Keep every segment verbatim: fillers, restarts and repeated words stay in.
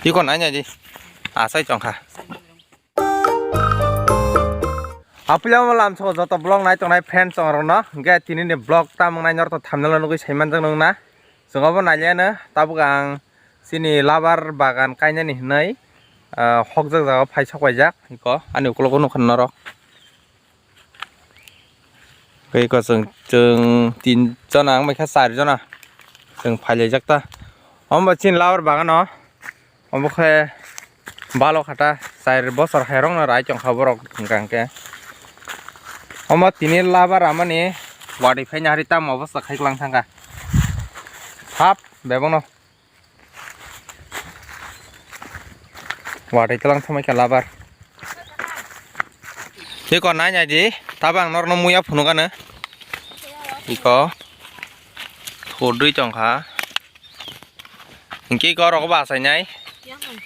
Iko nai nai di. Asai chongkha. Apilamo lamsoko joto vlog nai tongnai friends chongrokno. Hingke tini ni vlog tamung nai norok thumbnail o nugui saimanjak nung na. Chwng obo nailiano tabuk ang chini labar bagan kainani hinui, ah, hokjak jaga phai sok paijak. Iko ani ukologo nukha norok. Tei eko chwng, chwng tin jona wng bai kha char jona chwng phailaijak ta. Omo chini labar bagano, omo khe balo khata char bosor hai rokno rai tongkha borok hwnkha hwnkhe. Omo tini labar amani watwi phaina hari tamo obostha khai kwlang thangkha. Hap bebakno. Watwi kwlang thangbai kha labar. Iko nai nai di, tabo ang norokno muya phunukgano. Iko thudui tongkha. Hingke iko oro bo achainai.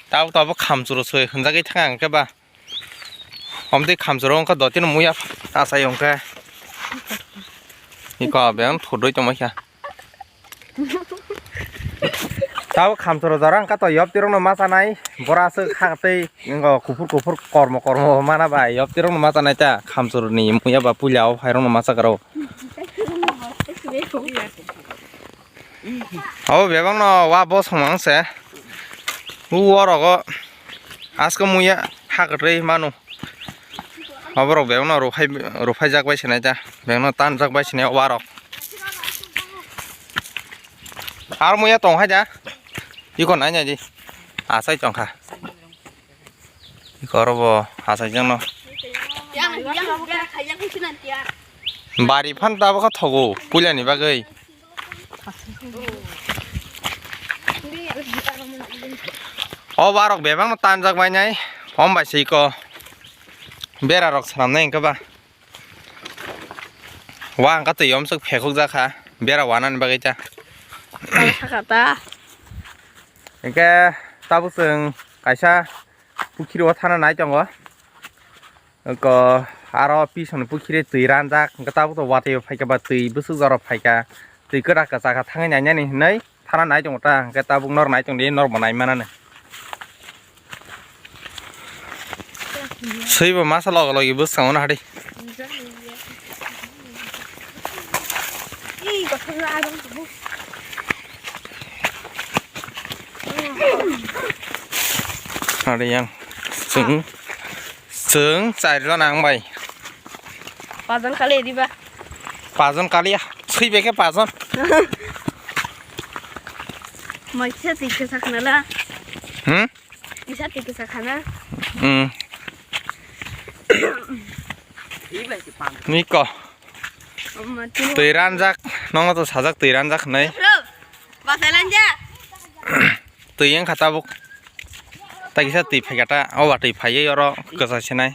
Tabuk tabuk khamchwlwi soi hwnjagwi thangkha hwnkhe ba. Omtwi khamchwlwi wngkha dotino muya achai wngkhe. Iko beng thudui tongbaikha. Tabo khamchwlwi jora wngkha to yoptirokno machanai. Bora aswk hakhe tei wngkha kuphur kuphur kormo kormo mana bai yoptirokno machanai ta khamchwlwini muya ba puila o phairokno machakrok. Abo bebakno wa bosong mang se. U orogo asko muya ha kwtwi manu. Oborok bebakno ruphai, ruphaijak bai sinai ta. Bebakno tanjak bai sinai warok. Ar muya tong hai da. Iko nai nai di. Asai tongkha. Iko oro bo asai jangno. Bari phan tabukha thogo puilani bagwi. O barok bebakno tanjak bainai. Hom bai se iko. Bera rok swnamnai hwnkhe ba. Wa hwnkha twi omsok phekhuk jakha. Bera wanani bagwi ta. Sakha ta. Hwnkhe tabuk chwng kaisa pukhiri o thana nai tongo. Eko aro pisoni pukhiri twi ranjak, hwnkhe tabuk to watwi phaikha ba twi bwswk jorok phaikha, twi kwrak kwchakha thangwi nainani hinwi thana nai tongo ta, hwnkhe tabuk nor nai tongdi, nor bo nai manani. Swi bo masa logi logi bwskango na hadi. Hadi yang. Chwng, chwng char jona ang bai. Pajon kali diba? Pajon kali ya. Swi beke pajon. Mai kisa twi kisa khnala. Hmm? Kisa twi kisa khana. Hmm. Niko. Twi ranjak, nongno to sajak twi ranjak hinwi. Bro, basailanja. Twi wngkha tabuk. Ta kisa twi phaikha ta, o ba twi phaiwi oro kwchai sinai.